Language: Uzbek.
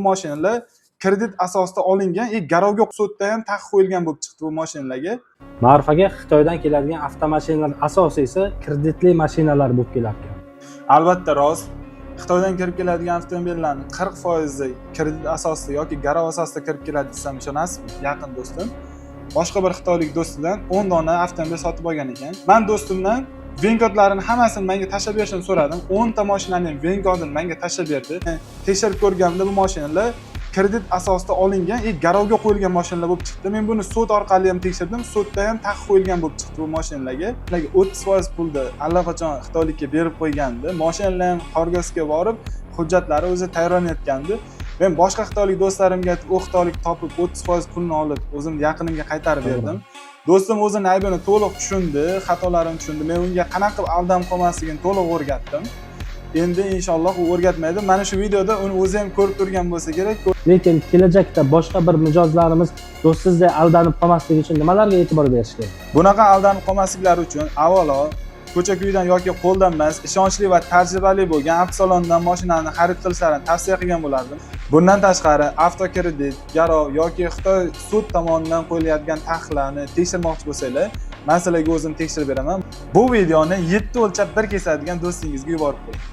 Mashinalar kredit asosida olingan и garovga sudda ham taqiq qo'yilgan bo'lib chiqdi bu mashinalarga. Ma'rifaga Xitoydan keladigan avtomashinalar asosiysi kreditli mashinalar bo'lib kelar ekan. Albatta rost. Xitoydan kirib keladigan avtomobillarni 40 foizi kredit asosida yoki garov asosida kirib keladi desam, ishonasizmi? Yaqin do'stim boshqa bir xitoylik do'stidan 10 dona avtomobil sotib olgan ekan. Man do'stimdan VIN kodlarini hammasini menga tashlab berishini so'radim. 10 ta mashinani ham VIN kodini menga tashlab berdi. Tekshirib ko'rganimda, bu mashinalar kredit asosida olingan и garovga qo'yilgan mashinalar bo'lib chiqdi. Men buni sud orqali ham tekshirdim, sudda ham taqiq qo'yilgan bo'lib chiqdi bu mashinalarga. Ularga 30% pulni allaqachon xitoylikka berib qo'ygandi. Mashinalar ham Xorgosga borib, hujjatlari o'zi tayyorlanayotgandi. Men boshqa xitoylik do'stlarimga aytib, u xitoylik topib, 30% pulni olib, o'zimni yaqinimga qaytarib berdim. Do'stim o'zini aybini to'liq tushundi, xatolarini tushundi. Men unga qanaqa qilib aldanib qolmasligini to'liq o'rgatdim. Endi inshaalloh u o'rgatmaydi. Mana shu videoda uni o'zi ham ko'rib turgan bo'lsa kerak. Lekin kelajakda boshqa bir mijozlarimiz do'stingizday aldanib qolmasligi uchun nimalarga e'tibor berish kerak? Bunaqa aldanib qolmasliklari uchun avvalo ko'cha kuydan yoki qo'ldan emas, ishonchli va tajribali bo'lgan avtosalondan mashinani xarid qilishlarini tavsiya qilgan bo'lardim. Bundan tashqari, avtokredit, garov yoki Xitoy sud tomonidan qo'yilayotgan taqiqlarni tekshirmoqchi bo'lsanglar, man sizlarga o'zim tekshirib beraman. Bu videoni yetti o'lchab bir kesadigan do'stingizga yuborib qo'ying.